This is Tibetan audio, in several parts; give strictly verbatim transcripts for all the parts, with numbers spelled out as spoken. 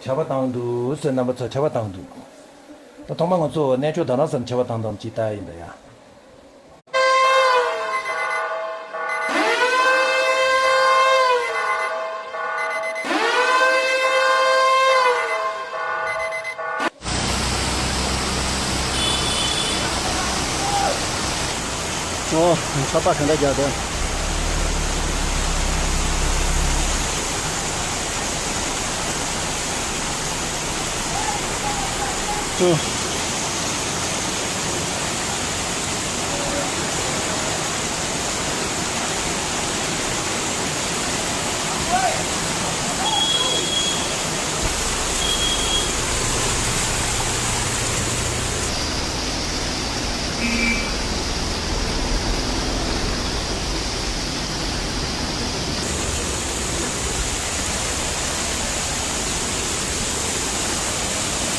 ཁྱབ་པ་བཏང་འདུག་ཟེར། རྣམ་པ་ཚོ་ཁྱབ་པ་བཏང་འདུག་ད་ཐོག་མ་ང་ཚོ་གནས་མཆོག་རྡ་རམ་ས་ལ་ཁྱབ་པ་བཏང་སྟངས་ཅིག་ལྟ་ཡིན་ད་ཡ། ཨོ། ཚོད་དཔག་ག་འདྲ་རྒྱག་དེ། ཨོ།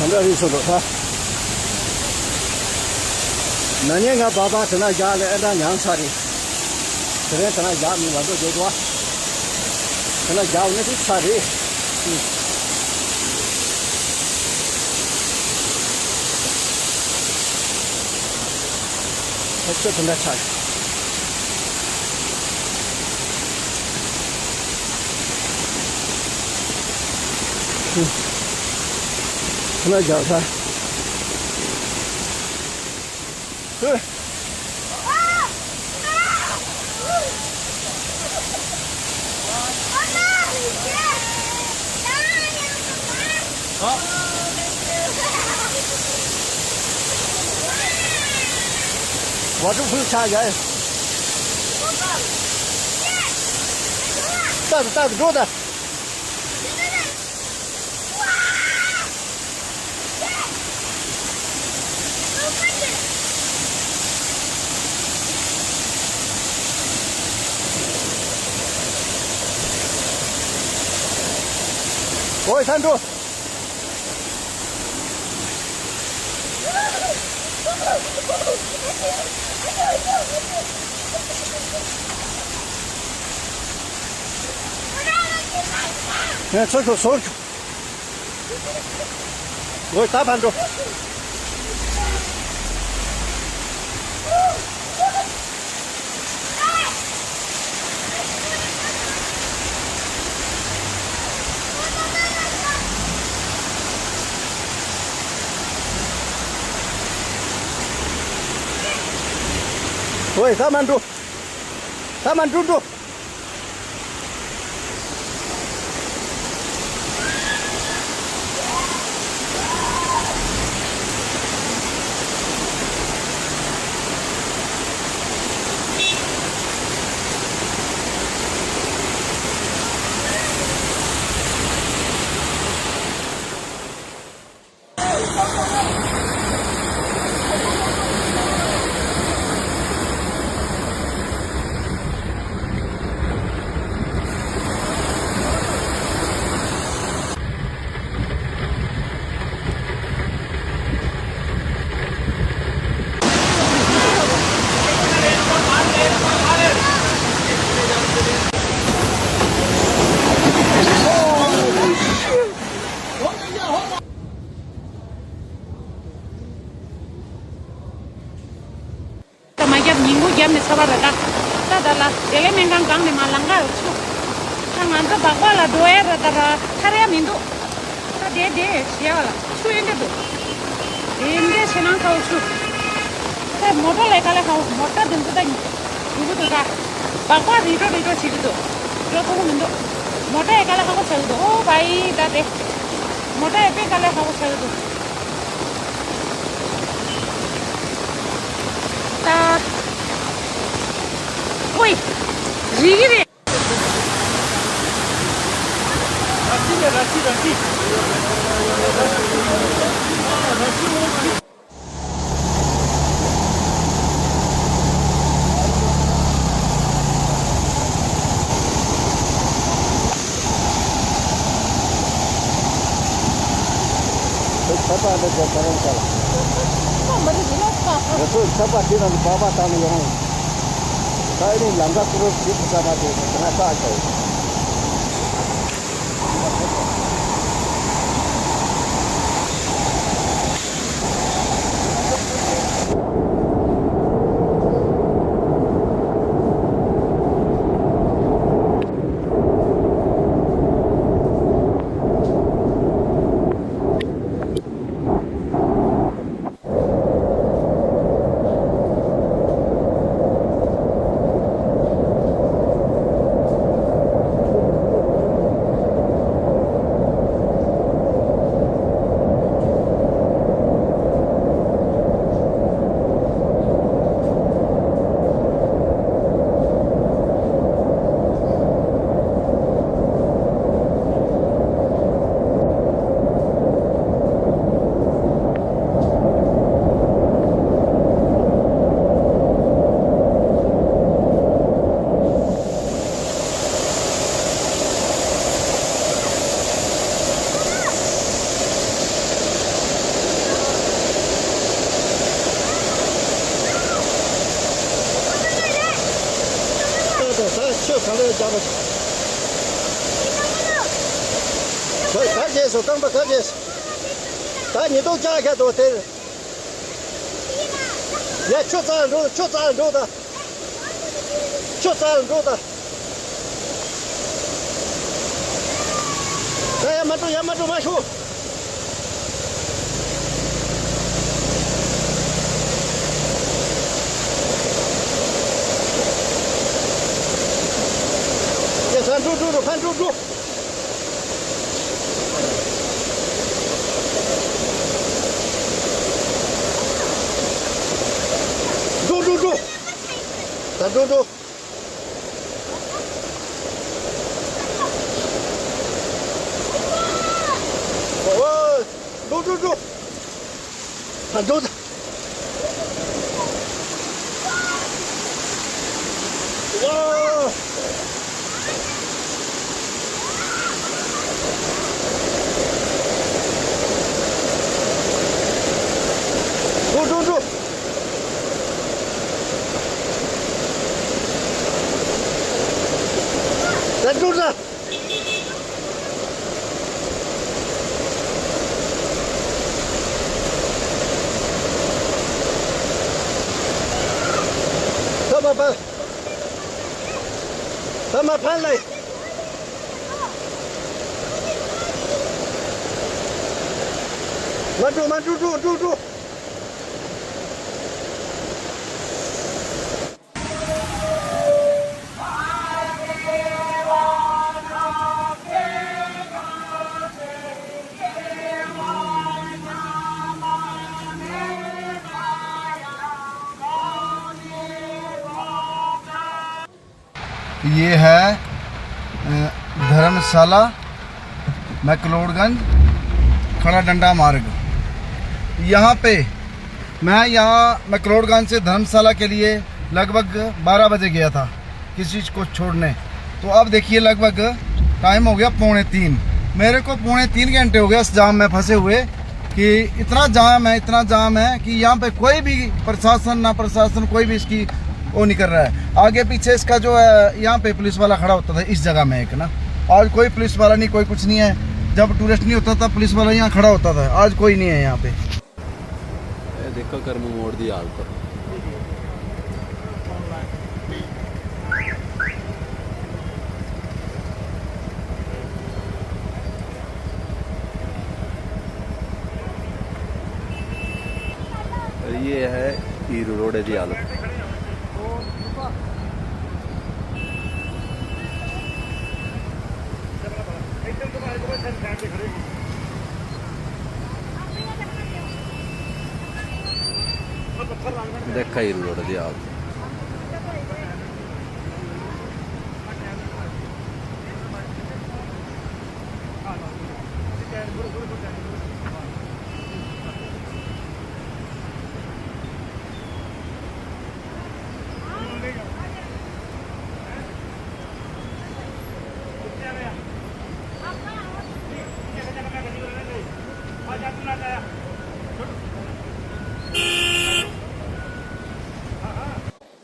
གང་འདྲ་རེད་ཟེར་རོ་ད། ན་ནིང་ང་སྦག་སྦག་དེ་ན་བཞག་ལས་ཨེ་འདྲ་མྱངས་ཚར་རེད། དེ་རིང་དེ་ན་བཞག་མི་ལ་འགྲོ་བརྗོད་འགྲོ། དེ་ན་བཞག་ནི་དེ་ཚར་རེད། ཁ་ཆེ་དེ་འདྲ་ཆགས། ཁོ་ན་རྒྱག་ས། ཧུ། ཝ་ཊར་ཕུལ་ཆགས་ཡ། ཏག་ཏག་འགྲོ་ད། ཨོའི་ཐན་འགྲོ། ངས་ཚུར་ཁུར་ཟུར་ཁུར། ལོས་ད་ཕར་འགྲོ། ལོས་ད་མར་འགྲོ། ད་མར་འགྲོ་འགྲོ། ད་མ་རྒྱབ་ཉིན་གུང་རྒྱབ་ནས་ཚར་བ་རེད་ད། ད་ད་ལ་བདེ་ལེགས་སྨན་ཁང་སྒང་ནས་མར་ལམ་ཁ་ཚུགས། ད་ང་ཚོ་སྦག་སྦག་ལ་འགྲོ་ཡ་རེད་ད་ར་ཐར་ཡ་མི་འདུག་ད་དེ་དེ་བྱེད་ཡ་ལ་ཆུ་ཡོད་འདྲ་འདུག་དེ་འདྲ་བྱེད་ན་ཁ་བོ་ཆུ། ད་མོ་ཊ་ལས་ཀ་ལས་ཁ་བོ་མོ་ཊ་འདི་ཚོ་ད་འགྲོ་གི་འདུག་ད། སྦག་སྦག་རི་ཁྲོད་རི་ཁྲོད་བྱེད་ཀྱི་འདུག་འགྲོ་ཐུབ་ཀྱི་མི་འདུག་མོ་ཊ་ཡི་ཀ་ལས་ཁ་བོ་ཆགས་ཀྱི་འདུག་ཨོ་བ་ཡི་ད་དེ། མོ་ཊ་ཡི་པའི་ཀ་ལས་ཁ་བོ་ཆགས་ཀྱི་འདུག་ད། ཨོའི། རི་གི་རེད། ར་ཤི་རེད། ར་ཤི། ར་ཤི། ར་ཤི། ཁྱད་པར་འདི་ཚོ་ག་རེ་ཟེར། ཁོ་མ་རེད་འདི་ལ་ཁ། ང་ཚོས་ཁྱད་པར་དེ་རང་གི་སྦག་སྦག་བཏང་ནས་ཡོང་། ད་ཨེ་ནི་ལམ་ཁ་ཀུ་རུ་ཞིག་ཏུ་ས་མ་དེ་ཚོ་དེ་ན་ཁ་ཨ་ཁྱོ། ག་ག་རྗེས་སུ་རྐང་པ་ག་རྗེས། ད་ཉི་ཏོག་ལྕགས་ཁ་དོ་དེར། ཡ་ཆུ་རྩ་འགྲོ། ཆུ་རྩ་འགྲོ་ད། ཆུ་རྩ་འགྲོ་ད། ད་ཡ་མ་འགྲོ། ཡ་མ་འགྲོ། མ་ཤོག། ཡ་ས་འགྲོ་འགྲོ་འགྲོ། ཕ་འགྲོ་འགྲོ། འགྲོ་འགྲོ་འགྲོ། ད་འགྲོ་འགྲོ། ཨོ། འགྲོ་འགྲོ་འགྲོ། ད་འགྲོ་ད། ཝ། འགྲོ་འགྲོ་འགྲོ། ད་འགྲོ་ད། ད་མ་ཕར། ད་མ་ཕར་ལ། མ་འགྲོ། མ་འགྲོ། འགྲོ་འགྲོ་འགྲོ། ये है, अ, धर्मशाला, मैक्लोडगंज, खड़ा डंडा मार्ग। यहाँ पे, मैं यहाँ मैक्लोडगंज से धर्मशाला के लिए लगभग बारह बजे गया था किसी चीज़ को छोड़ने। तो अब देखिए, लगभग टाइम हो गया पौने तीन। मेरे को पौने तीन घंटे हो गया इस जाम में फंसे हुए, कि इतना जाम है, इतना जाम है कि यहाँ पे कोई भी प्रशासन ना प्रशासन, कोई भी इसकी वो नहीं कर रहा है। आगे पीछे इसका जो है, यहाँ पे पुलिस वाला खड़ा होता था इस जगह में एक ना, आज कोई पुलिस वाला नहीं, कोई कुछ नहीं है। जब टूरिस्ट नहीं होता था, पुलिस वाला यहाँ खड़ा होता था, आज कोई नहीं है यहाँ पे। ਇਹ ਦੇਖੋ ਕਰਮੂ ਮੋੜ ਦੀ ਹਾਲਤ। ये है हीरू रोड की हालत। देखा ही रोड दिया।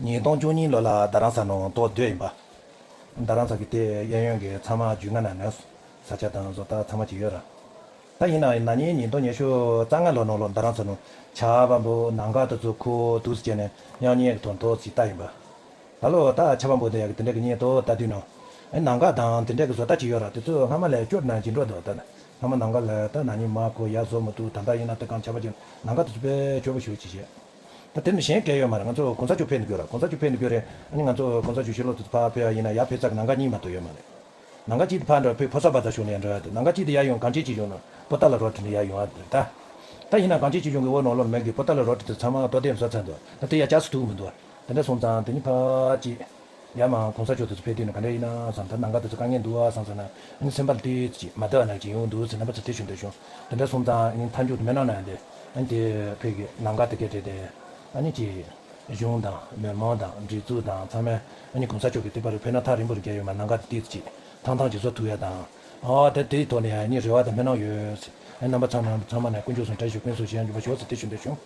ཉིས་སྟོང་བཅུ་གཉིས་ལོ་ལ་རྡ་རམ་ས་ནང་ཏོག་སྡོད་ཡིན་པ། རྡ་རམ་ས་གི་དེ་གཡས་གཡོན་གྱི་ཚང་མ་རྒྱུས་མངའ་ན་ནས་ས་ཆ་དང་བཟོ་ལྟ་ཚང་མ་ཅིག་ཡོད་ར། ད་ཡིན་ན་ན་ནིང་ཉིས་སྟོང་ཉི་ཤུ་རྩ་ལྔ་ལོ་ནང་ལོ་རྡ་རམ་ས་ནང་ཆར་པ་འབུ་ནམ་མཁའ་དེ་ཚོ་ཁུ་འདུག་སེ་བྱས་ནས་དབྱང་གཉེན་གྱི་དོན་ཐོག་ཅིག་ལྟ་ཡིན་པ། ད་ལོ་ད་ཆར་པ་འབུ་དེ་ཡག་གི་དེ་འདྲ་གི་གཉེན་ཐོག་ལྟ་དུས་ན་ཨེ་ནམ་མཁའ་དང་དེ་འདྲ་གི་བཟོ་ལྟ་ཅིག་ཡོད་ར། དེ་ཚོ་སྔ་མ་ལས་སྐྱོ་ན་ཅིག་འགྲོ་འདུག་ད་སྔ་མ་ནམ་མཁའ་ལ་ད་ན་ནིང་མ་ཁོ་ཡར་བཟོ་མི་ཐུབ། ད་ལྟ་ཡིན་ན་དེ་གང་ཆར་པ་ཅིག་ནམ་མཁའ་དེ་ཚོ་དཔེ་སྐྱོ་པོ་ཞེ་ཅིག་བྱས། ད་དེ་ནི་གཞན་སྐད་ཡོད་མ་རེད། ང་ཚོ་གོང་ས་མཆོག་ཕེབས་ནས་དགོས་ར། གོང་ས་མཆོག་ཕེབས་ནས་དགོས་རེད། ཨ་ནི་ང་ཚོ་གོང་ས་མཆོག་ཕྱི་ལོགས་དུ་ཕར་ཕེབས་ཡ་ཡིན་ན་ཡར་ཕེབས་ས་གི་ནམ་མཁའ་གཉིས་མ་གཏོགས་ཡོད་མ་རེད། ནམ་མཁའ་གཅིག་དེ་ཕར་འགྲོ་ཕེབས་ཕོ་གསར་པ་དང་ཞུ་ནས་འགྲོ་ཡ་དེ། ནམ་མཁའ་གཅིག་དེ་ཡར་ཡོང་གངས་ཅན་སྐྱིད་གཤོངས་ནང་པོ་ཏཱ་ལ་རོ་ཁྲིད་ནས་ཡར་ཡོང་ཡ་དེ་རེད་ད། ད་ཡིན་ན་གངས་ཅན་སྐྱིད་གཤོངས་ཀྱི་འོག་ནང་ལོགས་མེད་གི་པོ་ཏཱ་ལ་རོ་ཁྲིད་དེ་ཚང་མ་ལྟོ་ལྡན་བཟོ་ཚར་འདུག་ད་དེ་ཡར་བཅར་སུ་ཐུག་མི་འདུག་ད་འདྲ་སོང་ཙང་དེ་ནི་ཕར་ཅིག་ཡར་མར་གོང་ས་མཆོག་དེ་ཚོ་ཕེབས་དུས་ན་ག་འདྲ་ཡིན་ན་བསམ། ད་ནམ་མཁའ་དེ་ཚོ་དཀའ་ངལ་འདུག་ཨ་བསམ་སོང་ན་ཨ་ནི་སེམས་པ་ལ་དེ་ཅིག་མ་བདེ་བ་ནང་ཅིག་ཡོང་འདུག་ཟེར་རྣམ་པ་ཚོ་དེ་ཞུ་འདོད་བྱུང་། དེ་འདྲ་སོང་ཙང་ཨ་ནི་མཐའ་མཇུག་ཏུ་མི་ནང་ན་ཡང་དེ་ཨ་ནི་དེ་ཕེབས་གི་ནམ་མཁའ་དེ་སྐད་བྲིས་ཏེ་ཨ་ནི་ཅིག་གཞུང་དང་མི་མང་དང་སྒྲིག་འཛུགས་དང་ཚང་མས་ཨ་ནི་གོང་ས་མཆོག་གི་དེ་བར་ཕེབས་ན་ཐག་རིང་པོ་རུ་བརྒལ་ཡོད་མ། ནམ་མཁའ་དེ་ཏིག་ཅིག་ཐང་ཐང་ཅིག་བཟོ་ཐུབ་ཡ་དང་། ཨ་དེ་དེའི་ཐོག་ནས་ཨ་ནི་རེ་བ་དང་སྨོན་ལམ་ཡོད། ཨ་ནི་རྣམ་པ་ཚང་མ་ཚང་མ་ནས་དཀོན་མཆོག་གསུམ་བཀྲ་ཤིས་ཤོག་ཀུན་སུ་ཞིང་འཇུག་པ་ཤོག་ཟེར་དེ་ཞུ་འདོད་བྱུང་།